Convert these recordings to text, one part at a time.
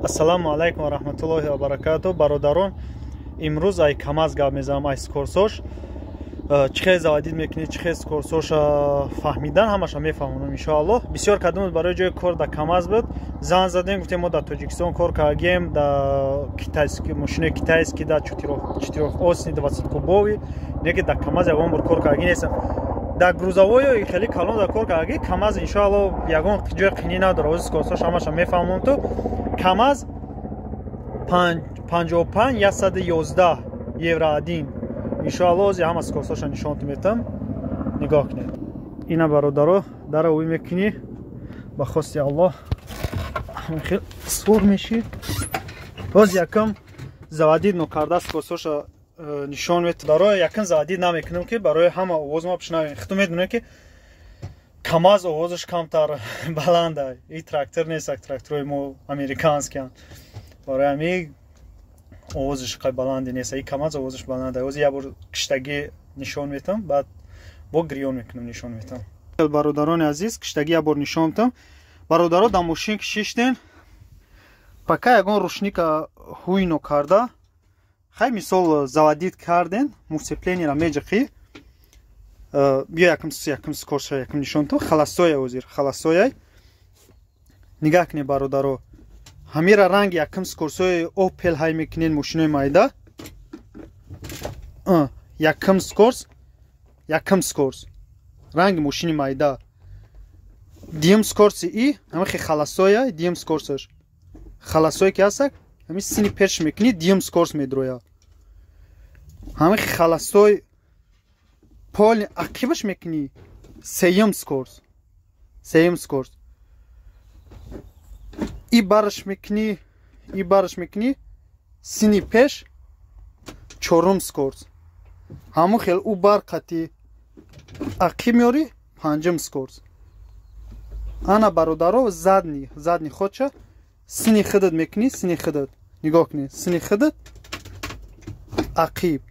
Ассалому алайкум ва раҳматуллоҳи ва баракату. Бародарон, имрӯз ай КамАЗ гап мезанам, ай скорсош. Чӣ хел заводить мекунӣ, чӣ хел скорсоша фаҳмидан, ҳамаша мефаҳмонам иншоаллоҳ. Бисёр кадом барои ҷои кор дар КамАЗ буд, зан задем, гуфтем мо дар Тоҷикистон кор кардем, дар китайский мошинои китайский, дар четырёхосный 20-кубовый, не ки дар КамАЗ ягон бор кор кардаги нестам. Дар грузовой хеле калон дар кор кардаги, КамАЗ иншоаллоҳ ягон ҷои қинӣ надорад. Ози скорсош ҳамаша мефаҳмонам. Ту КамАЗ 55 111 евро 1 иншоаллоҳ ози ҳама скорсоша нишонтон метам, нигоҳ кунед. Ина бародаро, дара ӯй мекунӣ, ба хости Аллоҳ хел сур мешӣ. Боз якам заводить нокарда скорсоша нишон мет. Барои якам заводить намекунам, ки барои ҳама овоз ма бишнавем. Худтон медонед, ки КамАЗ овозаш камтар баланда. И трактор нест, тракторҳои мо американскиянд, барои ҳамин овозаш қай баланде нест. И КамАЗ овозаш баланда. Ози як бор киштагӣ нишон метам, баъд бо гирён мекунам, нишон метам. Бародарони азиз, киштагӣ як бор нишон метам. Бародаро, дар мошин кишиштен, пока ягон рушника ҳуйно карда, хай, мисол, заводить карден, сцеплениеро меҷиқӣ. Биё, якм скорша якм нишон ту. Холостоя, озир холостояй, нигаҳ кунед, бародаро. Ҳамира ранги якм скорсои Опел ҳай мекунед, мошинои майда. Якм скорс, якм скорс ранги мошини майда. Дуюм скорси и ҳамихи холостоя, дуюм скорсаш холостое ки ҳастак, ҳами сини пеш мекунӣ, дуюм скорс медроя. Ҳамихи холостой полный ақибаш мекунӣ, сеюм скорс, сеюм скорс. И бараш мекунӣ, и бараш мекунӣ, сини пеш, чорум скорс. Ҳамун хел ӯ бар қати ақиб меёрӣ, панҷум скорс. Ана, бародаро, задний ходша сини худат мекунӣ, сини худат нигоҳ кунӣ, сини худат ақиб,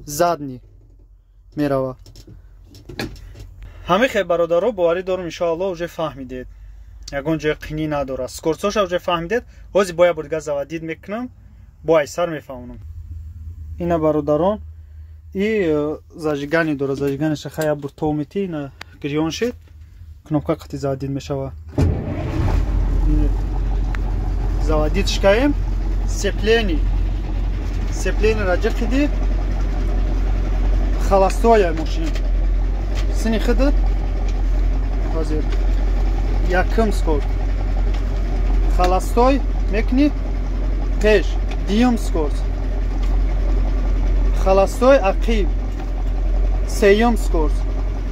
задний мерава. Ҳамин хел, бародаро, боварӣ дорам, иншоаллоҳ, уже фаҳмидед, ягон ҷои қинӣ надорад. Скорсоша уже фаҳмидед. Ҳозир бо як бор дига заводить мекунам, бо айсар мефаҳмонам. Ина, бародарон, и зажигание дорад. Зажиганияша хай як бор то мети, ина гирён шед, кнопка қати заводить мешава. Заводить шкаем, сцепление, сцеплениеро ҷиқиди, холостоя мошин, сини худат. Ҳозир якум скорс холостой мекунӣ, пеш, дуюм скорс холостой, ақиб, сеюм скорс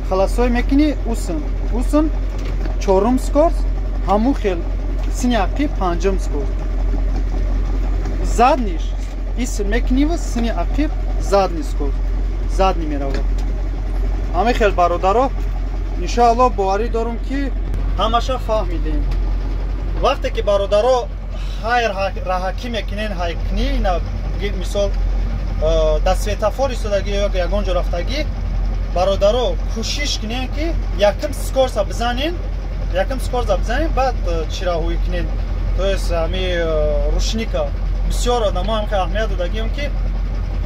холостой мекунӣ, усн усн, чорум скорс. Ҳамун хел сини ақиб, панҷум скорс. Задниш исм мекуниву сини ақиб, задний скорс, задний мерава. Ҳамин хел, бародаро, иншоаллоҳ, боварӣ дорам, ки ҳамаша фаҳмидем. Вақте ки, бародаро, хайр раҳакӣ мекунен, ҳайкунӣ, ина, мисол, дар светофор истодагӣ ё ягон ҷо рафтагӣ, бародаро, кӯшиш кунен, ки якм скорса бизанен, якм скорса бизанен, баъд чираҳӯӣ кунен, то есть ҳами рушника. Бисёр одамо ҳам хел аҳамият додагиам, ки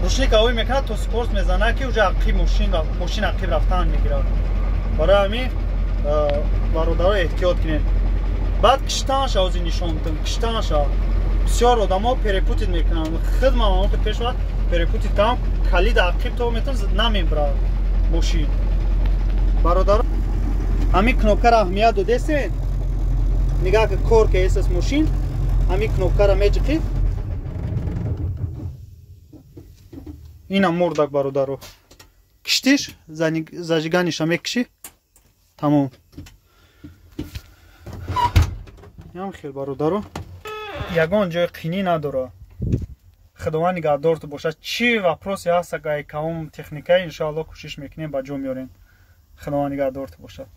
рушника ҳӯй мекунад, то скорс мезанад, ки уже ақиб мошин ақиб рафтан мегирад. Барои ҳамин, бародаро, эҳтиёт кунед. Баъд киштанша ози нишон дидам. Киштанша бисёр одамо перепутать мекунанд. Хидмам ҳамон пеш перепутать кардам, калида ақиб то метам, намебрад мошин. Бародаро, ҳамин кнопкаро аҳамият додестед, нигаҳ ки кор ки эсас мошин, ҳамин кнопкаро меҷиқӣ, ина мурдак, бародаро. Киштиш, зажиганиша мекишӣ, тамом. Ям хел, бародаро, ягон ҷои қинӣ надора. Худованд нигаҳдорту бошад. Чӣ вопросе ҳаст, агар каом техникаи, иншоаллоҳ, кӯшиш мекунем, ба ҷо меорем. Худованд нигаҳдорту бошад.